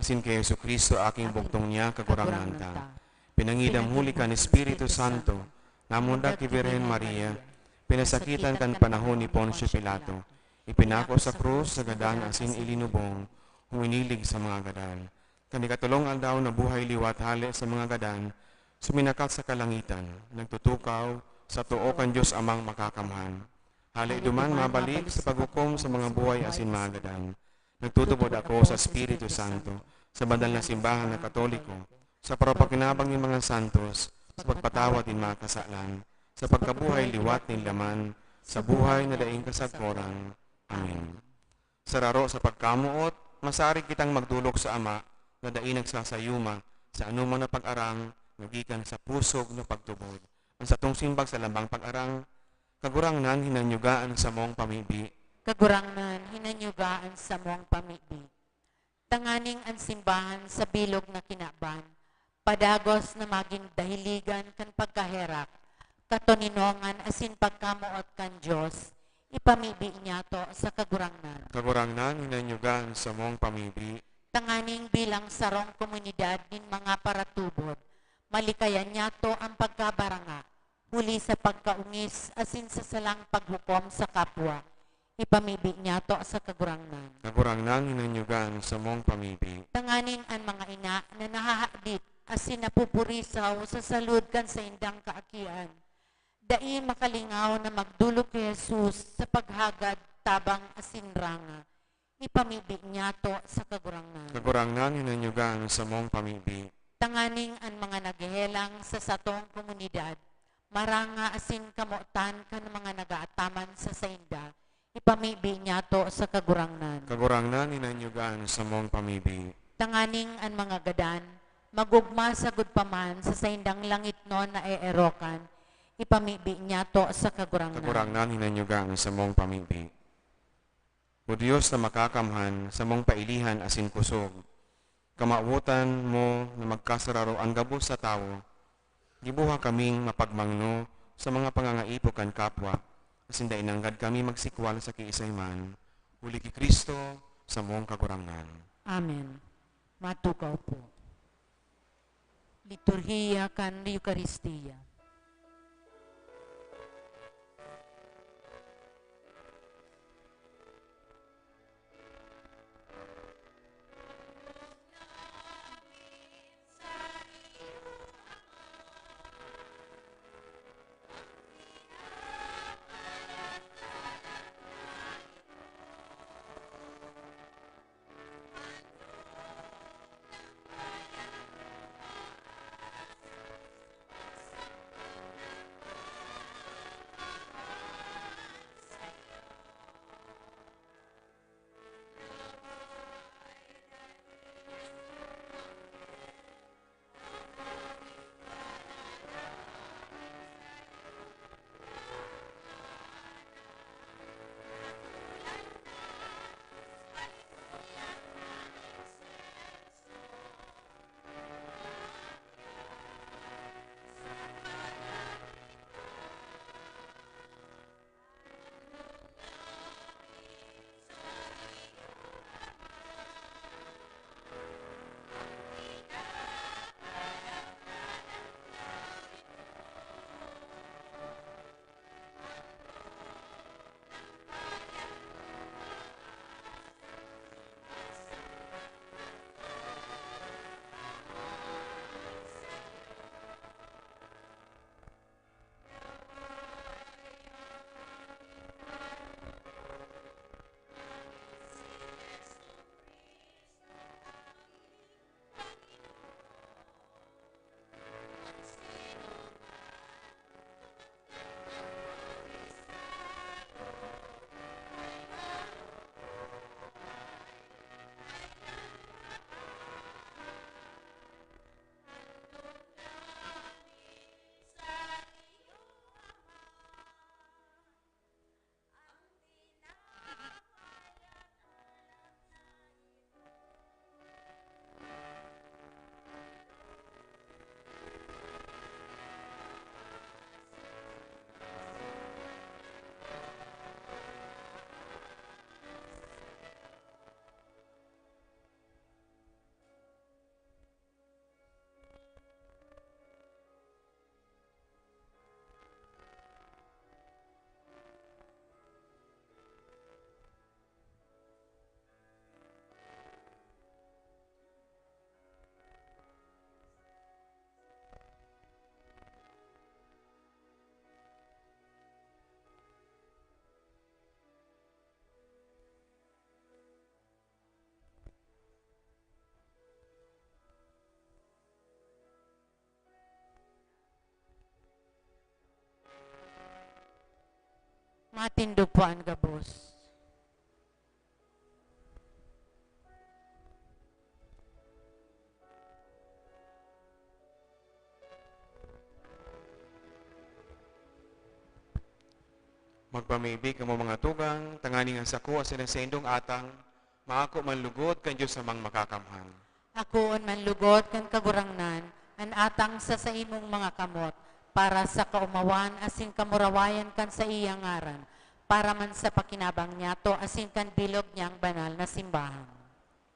asin ki Jesu-Cristo, aking bugtong niya, Kagurangnan ta. Pinangidam huli kan Espiritu Santo, namundag ki Birhen Maria, pinasakitan kan panahon ni Poncio Pilato, ipinako sa krus sa gadan asin ilinubong, hong inilig sa mga gadan. Kan ikatolong aldaw nabuhay liwat hale sa mga gadan, suminakat sa kalangitan, nagtutukaw sa too kan Dios Amang Makakamhan. Hale duman mabalik sa paghukom sa mga buhay asin mga gadan. Nagtutubod ako sa Espiritu Santo, sa banal na simbahan na Katoliko, sa parapakinabang nin mga santos, sa pagpatawad nin mga kasalan, sa pagkabuhay liwat nin laman, sa buhay na daing kasagkoran. Amen. Sa raro sa pagkamoot, masarig kitang magdolok sa Ama na dai nagsasayuma sa anoman na pag-arang na gikan sa pusog na pagtubod. An satong simbag sa lambang pag-arang, Kagurangnan, hinanyuga an samong pamibi. Kagurangnan, hinanyuga an samong pamibi. Tanganing an simbahan sa bilog na kinaban, padagos na magin dahiligan kan pagkaherak, katoninongan asin pagkamoot kan Dios, ipamibi niyato sa Kagurangnan. Kagurangnan, hinanyuga an samong pamibi. Tanganing bilang sarong komunidad nin mga paratubod, malikayan niyato an pagkabaranga, huli sa pagkaongis asin sa salang paghukom sa kapwa, ipamibi niyato sa Kagurangnan. Kagurangnan, hinanyuga an samong pamibi. Tanganing an mga ina na nahahadit asin napupurisaw sa salud kan saindang kaakian, dai makalingaw na magdolok ki Jesus sa paghagad, tabang asin ranga, ipamibi niyato sa Kagurangnan. Kagurangnan, hinanyuga an samong pamibi. Tanganing an mga naghehelang sa satong komunidad, maranga asin kamotan kan mga nagaataman sa sainda, Ipamibi niyato sa Kagurangnan. Kagurangnan, hinanyugan sa mong pamibi. Tanganing an mga gadan, magugma sagud pa man sa saindang langitnon na eerokan, ipamibi niyato sa Kagurangnan. Kagurangnan, hinanyugan sa mong pamibi. O Dios na makakamhan, samong pailihan asin kusog, kamawotan mo na magkasararo an gabos sa tawo, giboha kaming mapagmangno sa mga pangangaipo kan kapwa, asin dai nanggad kami magsikwal sa kiisay man, huli ki Cristo, samong Kagurangnan. Amen. Matukaw po. Liturhiya kan Eukaristia. Matindog po an gabos. Magpamibi kamo, mga tugang, tanganing an sako asin an saindong atang maako man lugod kan Dios Amang Makakamhan. Akoon man lugod kan Kagurangnan an atang sa saimong mga kamot, para sa kaomawan asin kamurawayan kan saiyang ngaran, para man sa pakinabang niyato asin kan bilog niyang banal na simbahan.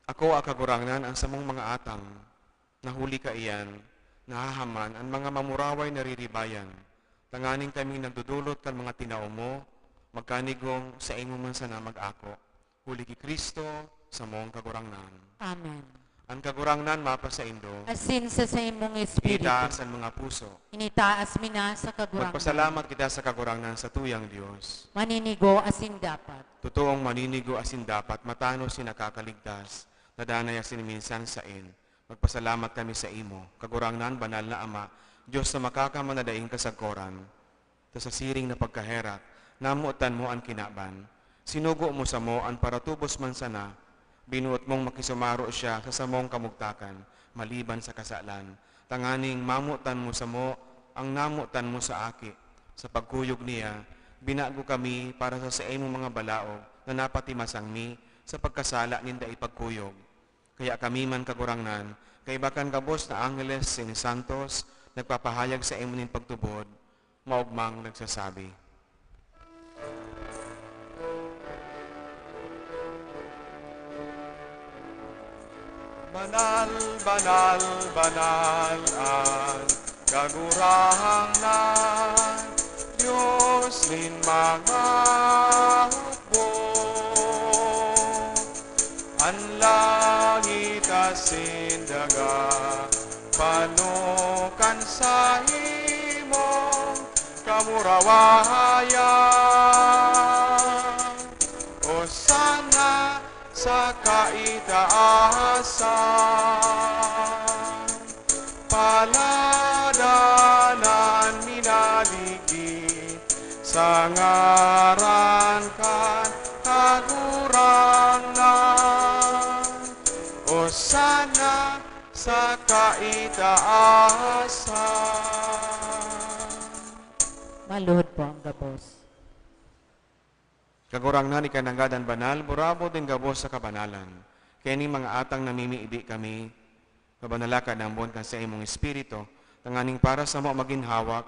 Akoa, Kagurangnan, an samong mga atang, na huli kaiyan, nahahaman an mga mamuraway nariribayan, tanganing kaming nagdodolot kan mga tinao mo, magkanigong saimo man sana mag-ako. Huli ki Cristo, samong Kagurangnan. Amen. An Kagurangnan mapasaindo. Asin sa saimong espiritu. Itaas an mga puso. Initaas mi na sa Kagurangnan. Magpasalamat kita sa Kagurangnan, satuyang Dios. Maninigo asin dapat. Totoong maninigo asin dapat, matanos si nakakaligtas, nadanay asin minsan saen. Magpasalamat kami saimo, Kagurangnan, banal na Ama, Dios na makakamhan na daing kasagkoran. Ta sa siring na pagkaherak, namotan mo an kinaban. Sinugo mo samo an paratubos man sana, binuot mong makisumaro siya sa samong kamugtakan, maliban sa kasalan, tanganing mamotan mo samo ang namotan mo sa Aki. Sa pagkuyog niya, binago kami para sa saimong mga balaog na napatimasang mi sa pagkasala nin dai pagkuyog. Kaya kami man, Kagurangnan, kaiba kan gabos na angheles asin santos, nagpapahayag saimo nin pagtubod, maogmang nagsasabi, "Banal, banal, banal an Kagurangnan, Dios nin mga hukbo. An langit asin daga pano kan saimong kamurawayan. Osana sa kaitaasan. Paladan an minaligi sa ngaran kan Kagurangnan. Osana sa kaitaasan." Maluhod po ang gabos. Kagurangnan, ika nanggad an banal, burabod nin gabos sa kabanalan. Kaya nin mga atang namimibi kami, pabanala ka nambon kan saimong Espiritu, tanganing para samo magin hawak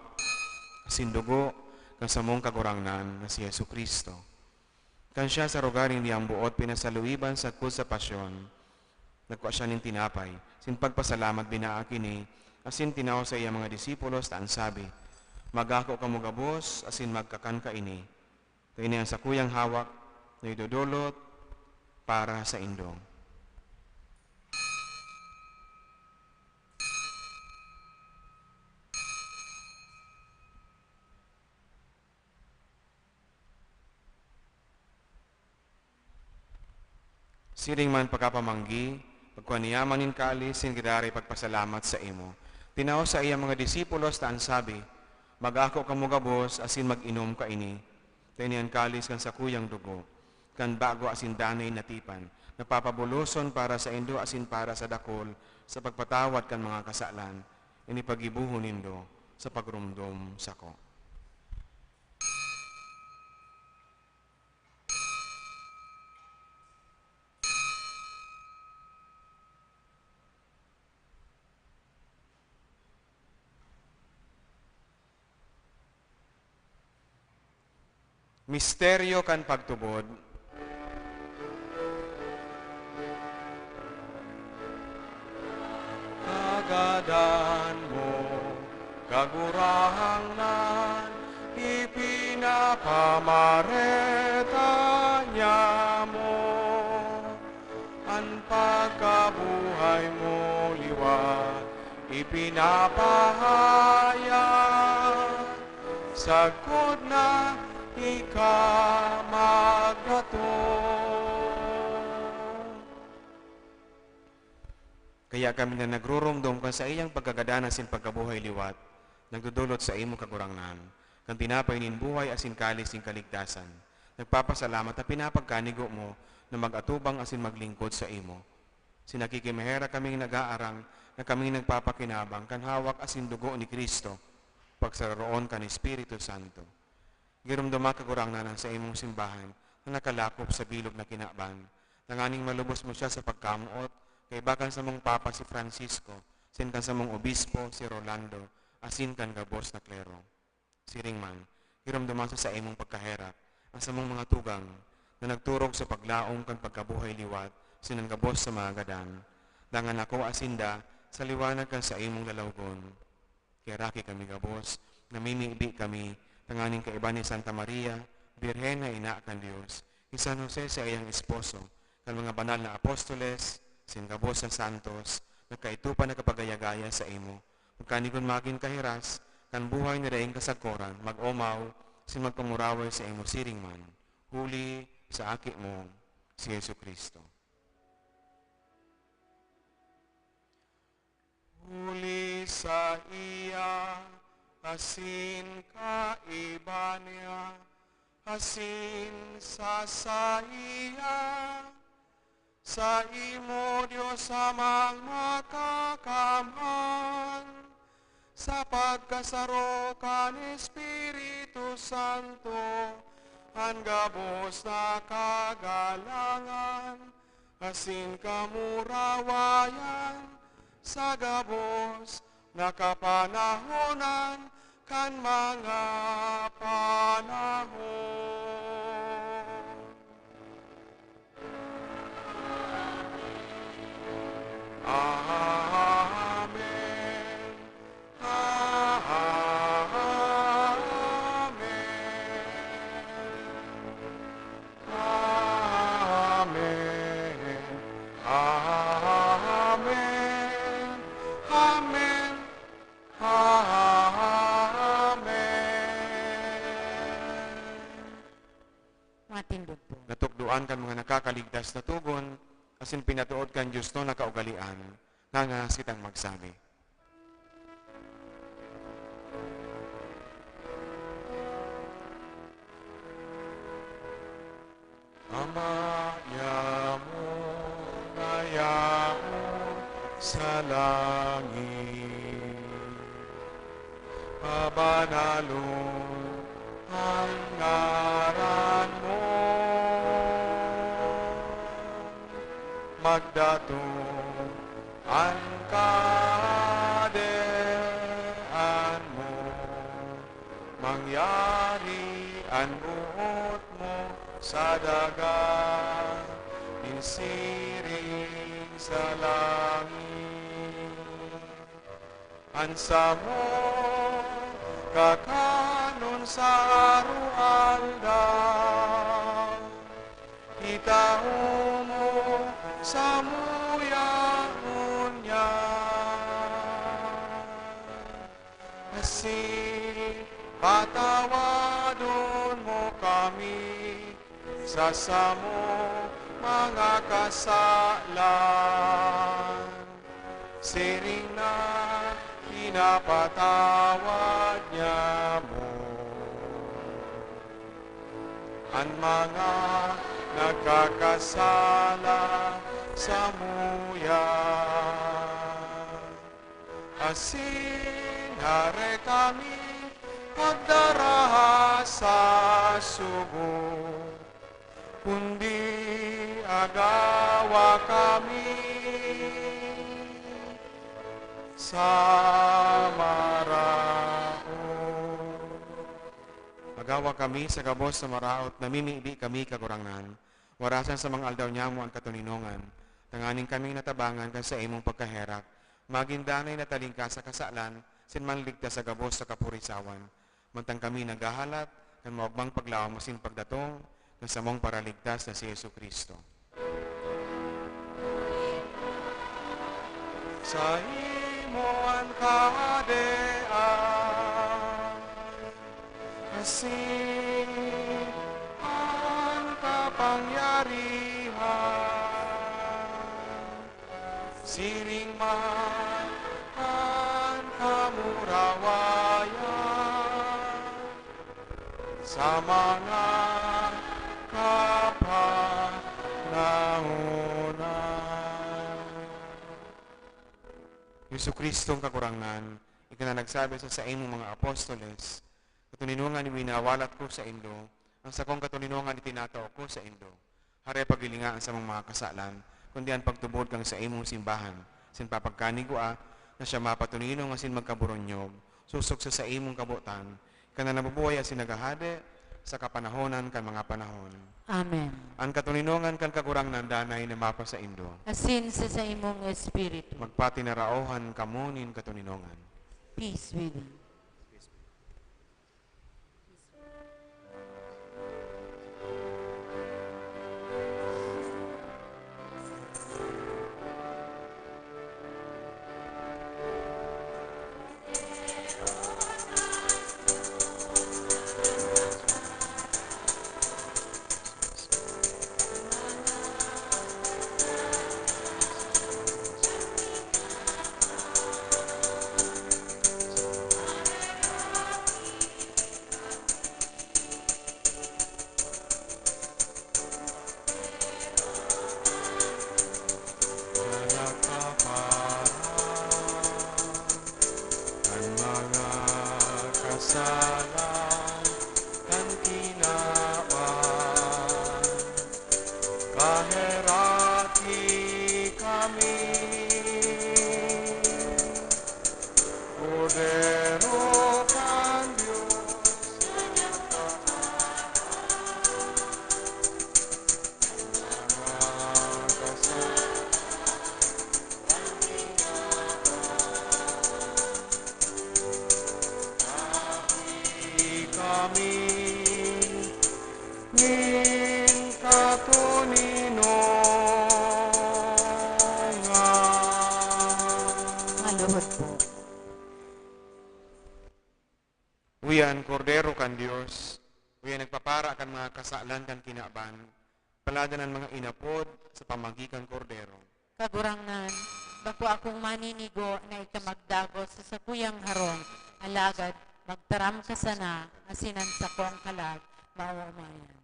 asin dugo kan samong Kagurangnan na si Jesu-Cristo. Kan siya sa rogaring diyan buot pinasaluiban sagkod sa pasyon, nagkua siya nin tinapay, sin pagpasalamat binaak ini, asin tinao sa iya mga disipulos ta an sabi, "Mag-ako kamo gabos asin magkakan kaini. Ta ini an sakuyang hawak na idodolot para saindo." Siring man pagkapamanggi, pagkua niya man nin kalis, nin giraray pagpasalamat saimo. Tinao sa iya mga disipulos ta an sabi, "Mag-ako kamo gabos asin mag-inom kaini. Ta ini an kalis kan sakuyang dugo, kan bago asin danay na tipan, na papabuloson para saindo asin para sa dakul sa pagpatawad kan mga kasalan. Ini paggibohon nindo sa pagromdom sako." Misteryo kan pagtubod. Kagadan mo, Kagurangnan, ipinapamareta niamo. An pagkabuhay mo liwat ipinapahayag, sagkod na ika magdatong. Kaya kami na nagruromdom kan saiyang pagkagadan asin pagkabuhay liwat, nagdodolot saimo, Kagurangnan, kan tinapay nin buhay asin kalis nin kaligtasan. Nagpapasalamat ta pinapagkanigo mo na mag-atubang asin maglingkod saimo. Sin nakikimaherak kaming nag-aarang na kaming nagpapakinabang kan hawak asin dugo ni Cristo, pagsararoon kan Espiritu Santo. Giromdoma, Kagurangnan, an saimong simbahan na nakalakop sa bilog na kinaban, tanganing malubos mo siya sa pagkamoot, kaiba kan samong Papa si Francisco, sin kan samong Obispo si Rolando, asin kan gabos na klero. Siring man, giromdoma sa saimong pagkaherak an samong mga tugang na nagturog sa paglaom kan pagkabuhay liwat sinan gabos sa mga gadan, dangan akoa sinda sa liwanag kan saimong lalawgon. Kaheraki kami gabos, namimibi kami, tanganing kaiba ni Santa Maria, Birhen na Ina kan Dios, ki San Jose saiyang esposo, kan mga banal na apostoles, sin gabos na santos, na kaidto pa nakapagaya-gaya saimo, magkanigon magin kahiras kan buhay na daing kasagkoran, mag-omaw, sin magpamuraway saimo siring man, huli sa Aki mo, si Jesu-Cristo. Huli saiya, asin kaiba niya, Asin sa saiya, saimo, Dios Amang Makakamhan, sa pagkasaro kan Espiritu Santo, an gabos na kagalangan asin kamurawayan sa gabos na kapanahonan kan mga panahon. Amen. Amen. Amen. Amen. Amen. Amen. Matindog po. Natukdoan kan mga nakakaligtas na togon, asin pinatood kan Dios na kaugalean, ngangas kitang magsabi. Ama nyamong na yaon sa langit, pabanalon an ngaran mo. Magdatong an Kahadean mo. Mangyari an boot mo sa daga, nin siring sa langit. An samong kakanon sa aroaldaw, itao mo samuya ngunyan. Asin patawadon mo kami sa samong mga kasalan, siring na pinapatawad niamo an mga nagkakasala samuya. Asin hare kami pagdaraha sa sugo, kundi agawa kami sa maraot. Agawa kami sa gabos na maraot, namimibi kami, Kagurangnan. Warasan sa mga aldaw nyamo an katoninongan, tanganing kaming natabangan kan saimong pagkaherak, magin danay na talingkas sa kasalan, asin manligtas sa gabos na kapurisawan. Mantang kami naghahalat kan maogmang paglaom asin pagdatong kan samong Paraligtas na si Jesu-Cristo. Saimo an kahadean, asin an kapangyarihan, siring man an kamurawayan sa mga kapanahonan. Jesu-Cristong Kagurangnan, ika na nagsabi sa saimong mga apostoles, "Katoninongan winawalat ko saindo, an sakong katoninongan itinatao ko saindo." Hare paghilinga an samong mga kasalan, kundi an pagtubod kan saimong simbahan, asin papagkanigwaa na siya mapatoninong asin magkaboronyog, sosog sa saimong kabotan, ika na nabubuhay asin naghahade sa kapanahonan kan mga panahon. Amen. An katoninongan kan Kagurangnan danay na mapasaindo. Asin sa saimong espiritu. Magpatinaraohan kamo nin katoninongan. Peace be with you. Uya an Kordero kan Dios, uya nagpapara kan mga kasalan kan kinaban. Palada an mga inapod sa pamagi kan Kordero. Kagurangnan, bako akong maninigo na ika magdagos sa sakuyang harong, alagad magtaram ka sana asin an sakong kalag maoomayan.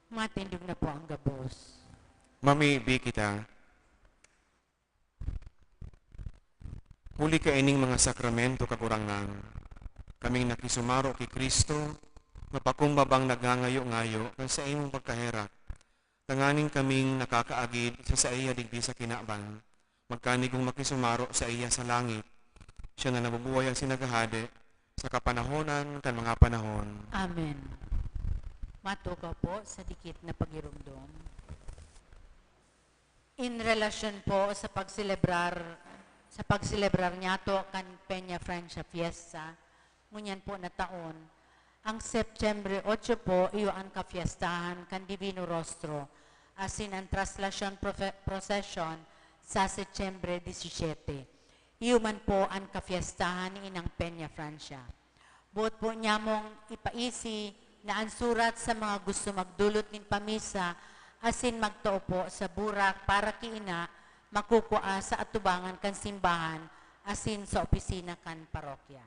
Matindog na po ang gabos. Mamibi kita. Huli kaining mga sakramento, Kagurangnan, kaming nakisumaro ki Cristo, mapakumbabang nagngangayo-ngayo kan saimong pagkaherak, tanganing kaming nakakaagid sa saiya digdi sa kinaban, magkanigong makisumaro saiya sa langit, siya na nabubuhay asin naghahade sa kapanahonan kan mga panahon. Amen. Matukaw po sa dikit na pagirumdom. In relasyon po sa pagselebrar, sa pagselebrar niyato kan Peña Francia Fiesta, ngunyan po na taon, ang Setyembre otso po iyo an kafiestahan kan Divino Rostro, asin an Traslacion Profe-, Procession sa Setyembre disisiete. Iyo man po an kafiestahan ni Inang Peña Francia. Boot po nyamong ipaisi na an surat sa mga gusto magdolot nin pamisa asin magtao po sa burak para ki ina makukua sa atubangan kan simbahan asin sa opisina kan parokya.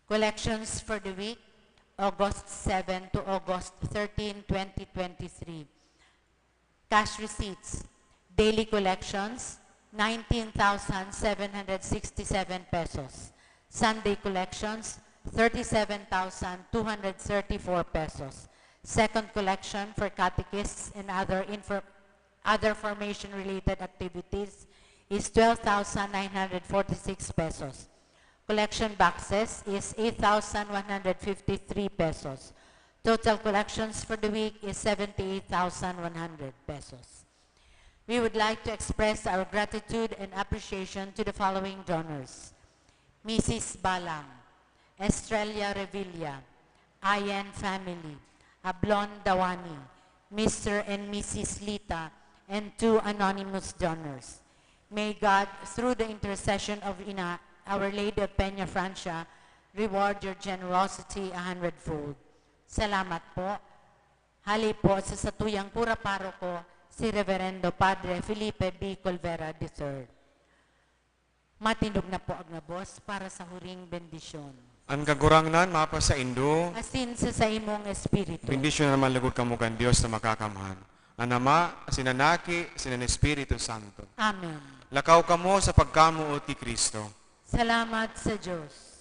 Collections for the week, August seven to August thirteen, twenty twenty-three. Cash receipts, daily collections, nineteen thousand seven hundred sixty-seven pesos. Sunday collections, thirty-seven thousand two hundred thirty-four pesos. Second collection for catechists and other infor-, other formation-related activities is twelve thousand nine hundred forty-six pesos. Collection boxes is eight thousand one hundred fifty-three pesos. Total collections for the week is seventy-eight thousand one hundred pesos. We would like to express our gratitude and appreciation to the following donors: Missus Balang, Estrella Revilla, Ayan family, Ablon Dawani, Mister and Missus Lita, and two anonymous donors. May God, through the intercession of Ina, Our Lady of Peña Francia, reward your generosity a hundredfold. Salamat po. Hale po sa satuyang kura paroko, si Reverendo Padre Felipe B. Colvera the third. Matindog na po ang gabos para sa huring bendisyon. An Kagurangnan mapasaindo. Asin sa saimong espiritu. Bendisyonan man logod kamo kan Dios na Makakamhan, an Ama, asin an Aki, asin an Espiritu Santo. Amen. Lakaw kamo sa pagkamoot ki Cristo. Salamat sa Dios.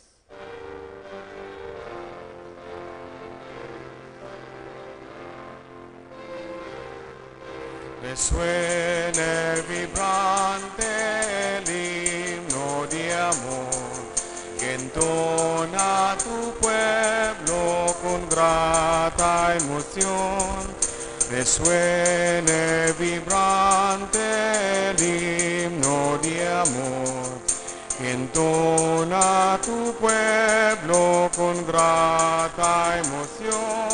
Resuene vibrante el himno de amor, que entona tu pueblo con grata emoción. Resuene vibrante el himno de amor, que entona tu pueblo con grata emoción.